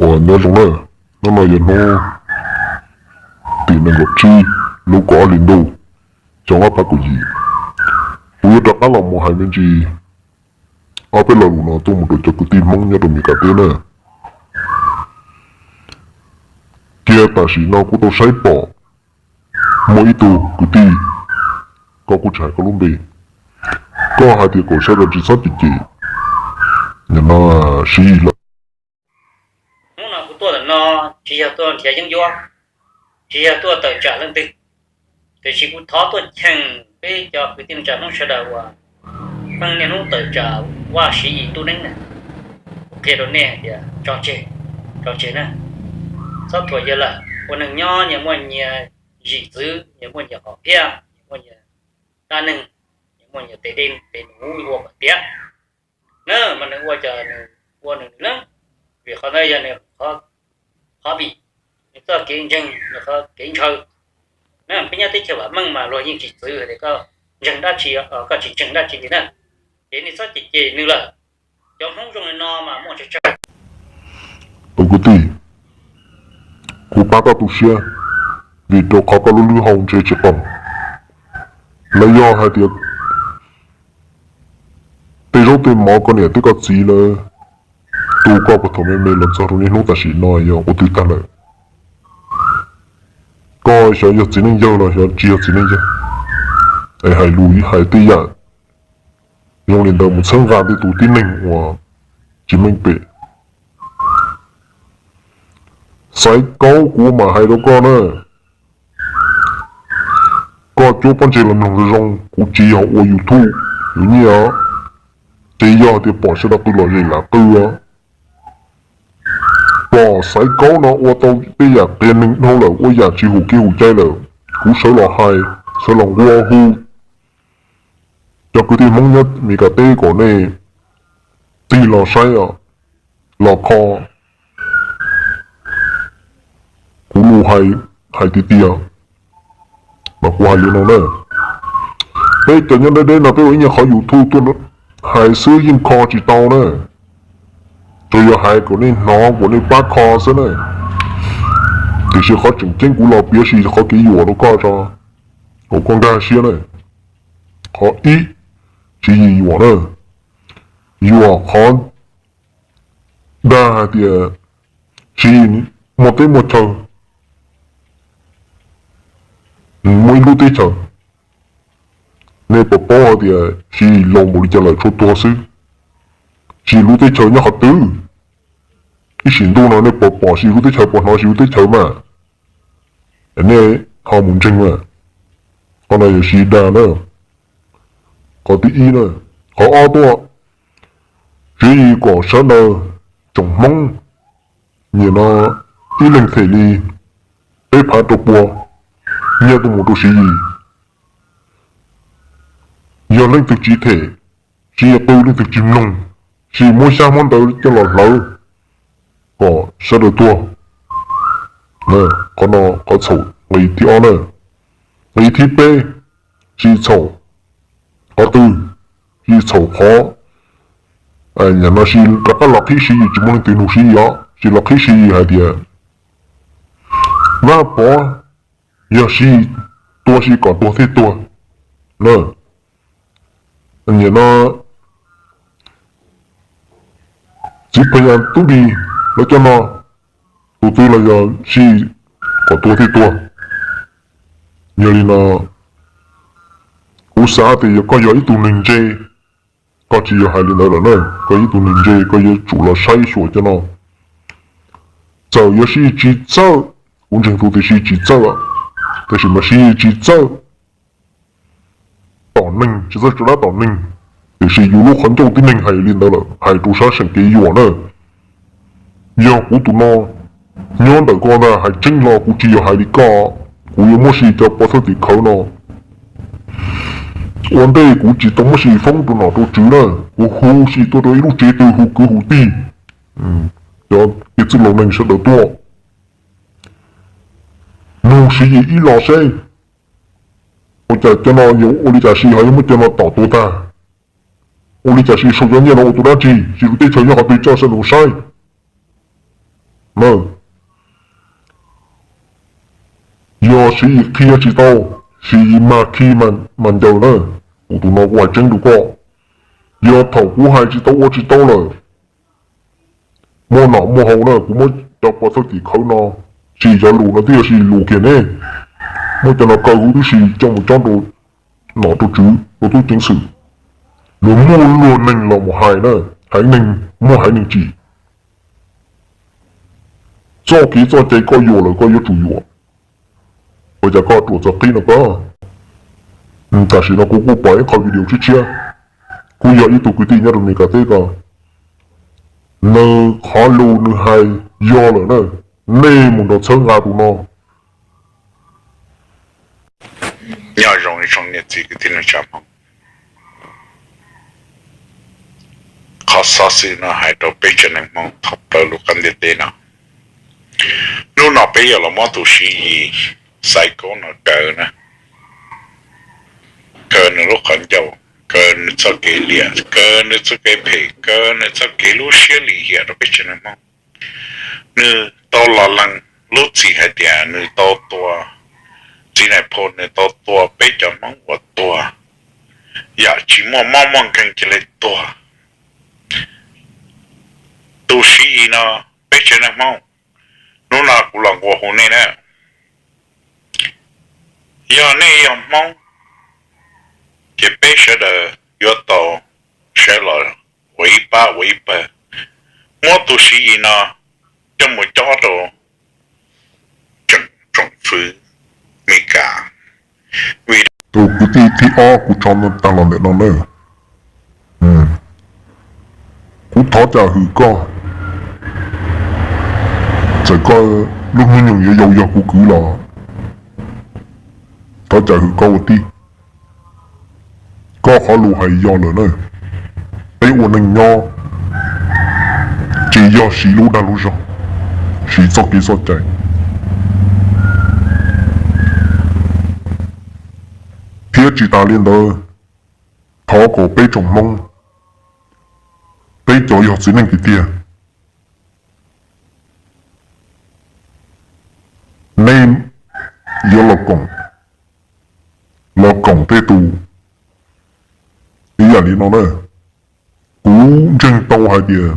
Uas nyob zoo na, hnub no yog hnub tim nees nkaum tsib lub kaum ob hlis ntuj, xyoo ob phav kaum yim. Kuv yuav rov qab los mus hais me ntsis ob peb lo lus no tuaj mus rau cov kwv tij Hmoob nyob rau Mes Kas teb na. Cia tam sim no kuv tau saib pom muaj ib tug kwv tij, koj kuj tsis hais koj lub npe, koj hais tias kom sawv daws tsis txhob cem cem, nim no Siv Yis lawm. Hnub no kuv tuaj ntawm no tsis yog tuaj nrhiav yeeb ncuab, tsis yog tuaj tawm tsam leej twg, tiam sis kuv thov tuaj cheem peb cov kwv tij neej tsa Hmoob sawv daws uas pheej niaj hnub tawm tsam Vaj Siv Yis ntuj neeb na. Kuv qhia rau nej tias tso tseg, tso tseg na. Txhob thuam yawg lawm, ua neeg nyob nyias muaj nyias zim txwv, nyias muaj nyias qhov phiaj, nyias muaj nyias dab neeg, nyias muaj nyias tes dej tes num ua kom tiav na. Mas nws ua ces nws ua nws nws leej, vim qhov ntawd yog nws qhov, qhov vim, nws txoj kev ntseeg, nws qhov kev ntshaw na. Peb nyob teb chaws vam meej mas luag yeej tsis txwv hais tias koj ntseeg dab tsi, koj tsis ntseeg dab tsi li na. Ces nej txhob cem cem nws lawm. Cov Hmoob zoo li no mas muaj tsawg tsawg. Tus kwv tij, kuv pab koj tu siab, vim rau qhov koj lub lub hau ntshe tsis qoom, los yog hais tias tej zaub tej mov koj niam thiab koj txiv lawv tu koj puag thaum me me los txog rau niaj hnub tam sim no yog ua twg tag lawm. Koj xyov yog txiv neej yawg los xyov tsis yog txiv neej yawg, es hais lus hais tej yam zoo li ntawd mus txhawb nqa tej tus tib neeg uas tsis meej pem. Xaiv Kaub, kuv mam hais rau koj na, koj cuab pob ntseg los mloog zoo zoo, kuv tsis yog ua YouTube yuav nyiaj os, ces yog tias pom sawv daws qw los zem lam qw os. Pom Xaiv Kaub no ua tau tej yam qias neeg dhau lawm, ua yam tsis hum kev hum cai lawm, kuv sawv los hais, sawv los nqua hu cov kwv tij Hmoob nyob Mes Kas teb kom nej tig los saib, los kho kuv lus hais, hais tiag tiag. Mas kuv hais li no na, peb cov nyob deb deb no peb ua ib nyuag qhov YouTube tuaj hais xwb yeej kho tsis tau na. Tsuas yog hais kom nej hnov kom nej pab kho xwb na. Tiam sis qhov tseem ceeb kuv los piav tsis qhov kev yuam rau koj tso, kom koj nkag siab na. Qhov ib, Siv Yis yuam na, yuam qhov dag hais tias Siv Yis muaj teb muaj chaw, muaj ib lub teb chaws. Nej puas paub hais tias Siv Yis laus npaum li cas lawm tsuas tuag xwb, Siv Yis lub teb chaws nyob qhov twg? Ib sim ntuj no nej puas pom Siv Yis lub teb chaws, puas hnov Siv Yis lub teb chaws mas? Nej ho mus ntseeg mas. Qhov no yog Siv Yis dag na, qhov thib ib na. Qhov ob tuaj, Siv Yis kom sawv daws tsoom Hmoob nim no ib leeg them li peb phav rau pua nyiaj tuaj mus rau Siv Yis. Yog leej twg tsis them, Siv Yis qw leej twg tsis mloog, Siv Yis muab xyab muab ntawv coj los hlawv kom sawv daws tuag. Qhov no qhov txhaum nqi thib ob na. Nqi thib peb, Siv Yis txhaum qhov twg? Siv Yis txhaum qhov, nim no Siv Yis rov qab los qhib Siv Yis, tsis muaj leej twg nug Siv Yis os, Siv Yis los qhib Siv Yis hais tias, Vaj Pov, yog Siv Yis tua Siv Yis kom tuag thiaj tuag na. Nim no txiv Pha Yas Tub Ris lawv cov no, tus twg los yog Siv Yis kom tuag thiaj tuag. Yog li no, kuv xav tias yog koj yog ib tug neeg ntse, koj tsis yog hais li ntawd lawm na. Koj ib tug neeg ntse koj yuav tsum los saib xyuas cov no. Txawm yog Siv Yis tsis txawj, kuv ntseeg tus tias Siv Yis tsis txawj, tab sis mas Siv Yis tsis txawj tom neeg, tsis txawj tso dab tom neeg, tiam sis yus lub qhov ncauj tib neeg hais li ntawd lawm, hais rau sab seem kev yuam na. Yog kuv tus no nyob ntawm koj ntag, hais tseeb los kuv tsis yog hais li koj, kuv yuav muab Siv Yis cov pov thawj tim khawv no. Ua ntej kuv tsis tau muab Siv Yis foob rau nom rau tswv na, kuv hu Siv Yis tuaj rau ib lub tsev twg hu kwv hu tij, cov txiv laus neeg sawv daws tuaj nug Siv Yis ib los seb, ua cas cov no yuav ua li cas, Siv Yis ho yuav muab cov no tom tuag tag? Ua li cas Siv Yis sau cov nyiaj no ua tus dab tsi? Siv Yis lub teb chaws nyob qhov twg coj sawv daws saib? na. Yog Siv Yis qhia tsis tau, Siv Yis mag khi mag ncaws na. Kuv tus no kuv hais tseeb rau koj, yog thaum kuv hais tsis tau ua tsis tau lawm, muaj nom muaj haus na, kuv muab cov pov thawj tim khawv no, tsis yog lus no twb yog Siv Yis lus kiag ne, muab cov no kaw huv tib si coj mus cob rau nom rau tswv rau tub ceev xwm, luag muaj luag neeg los mus hais na, haiv neeg muaj haiv neeg tsim. Txoj kev txoj cai koj yuam lawm koj yuav tsum yuam. Ua cas koj ruam txog qib no koj? Tam sim no kuv kuj pom ib qho video tshiab tshiab, kuj yog ib tug kwv tij nyob rau Meskas teb ko, nws qhov lus nws hais yog lawm na, nej mus nrog txhawb nqa tus no. Nyob zoo ib tsoom niam txiv kwv tij neej tsa Hmoob, qhov xov xwm no hais rau peb tsev neeg Hmoob thoob plaws lub qab ntiaj teb no. Hnub no peb yuav los muab tus Siv Yis Xaiv Koob no kaw na, kaw nws lub qhov ncauj, kaw nws txoj kev liam, kaw nws txoj kev phem, kaw nws txoj kev lub siab lim hiam rau peb tsev neeg Hmoob. Nws tau los lees lub txim hais tias nws tau tua, txiv nais phoo nws tau tua peb cov Hmoob uas tuag, yam tsis muaj mob muaj nkeeg cia li tuag. Tus Siv Yis no, peb tsev neeg Hmoob, hnub no kuv los nqua hu nej na, yog nej yog Hmoob, ces peb sawv daws yuav tau sawv los ua ib pab ua ib pawg, muab tus Siv Yis no coj mus cob rau tsoom fwv Meskas. Tus kwv tij thib ob kuv tso tag los ntawm no na, kuv thov cam hwm koj, txawm koj lub hnub nyoog yuav yau yog kuv kwv los thov cam hwm koj ua tij. Koj qhov lus hais yog lawm na, peb ua neej nyob tsis yog siv lub dag lub zog, siv txoj kev txoj cai. Thiab tsis tas li ntawd, thov kom peb tsoom Hmoob, peb cov yog txiv neej tiag tiag, nej yuav los koom, los koom tej tus ib yam li no na. Kuv ntseeg tau hais tias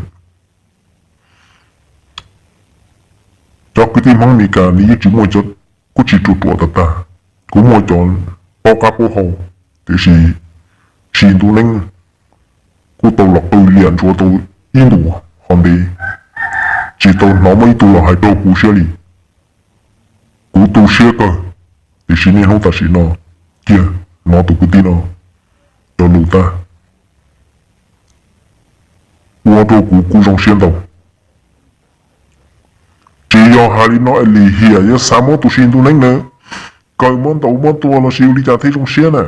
cov kwv tij Hmoob Meskas nws yeej tsis muaj, kuj tsis ruam ruam tag tag, kuj muaj cov paub qab paub hau, tiam sis Siv Ntuj Neeb kuj tau los qw liam ntsuav tau ib ntus qhov ntev, tsis tau hnov muaj ib tug los hais raug kuv siab li. Kuv tu siab kawg, tiam sis niaj hnub tam sim no kiag hnov tus kwv tij no cov lus tag, ua rau kuv kuj zoo siab ntau. Tsis yog hais li no es lim hiam yuav xav muab tus Siv Ntuj Neeb na kaw muab ntaus muab tua los sis ua li cas thiaj zoo siab na.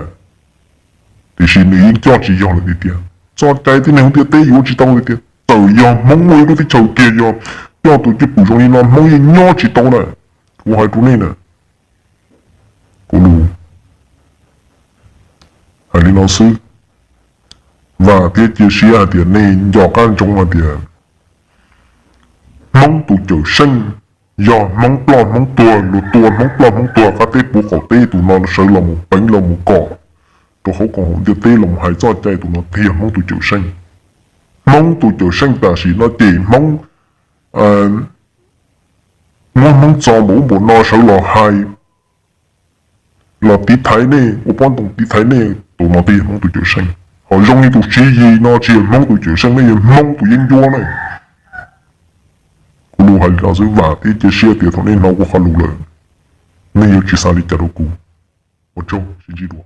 Tiam sis nws yeej coj tsis yog lawm tiag tiag, txoj cai tib neeg hauv ntiaj teb yuav tsis tau tiag tiag. Txawm yog Hmoob muaj ib lub teb chaws kiag yog coj tus cwj pwm zoo li no Hmoob yeej nyob tsis tau na. Kuv hais rau nej na, kuv lus hais li no xwb. Vam thiab cia siab hais tias nej nco qab ntsoov hais tias Hmoob tus cawm seej, yog Hmoob ploj Hmoob tuag, luag tua Hmoob ploj Hmoob tuag qab teb puv qaum teb, tus no sawv los mus peev los mus kom rau hauv koom haum ntiaj teb los mus hais txoj cai, tus no thiaj yog Hmoob tus cawm seej. Hmoob tus cawm seej tam sim no ces Hmoob muab Hmoob txo npaum ub npaum no sawv los hais, los tiv thaiv nej, ua pob ntoo tiv thaiv nej, tus no thiaj yog Hmoob tus cawm seej. Ho zoo li tus Siv Yis no tsis yog Hmoob tus cawm seej, nej yog Hmoob tus yeeb ncuab na. Kuv lus hais li no xwb, vam thiab cia siab tias thaum nej hnov kuv qhov lus lawm, nej yuav tsis xav li cas rau kuv. Ua tsaug, sib ntsib dua.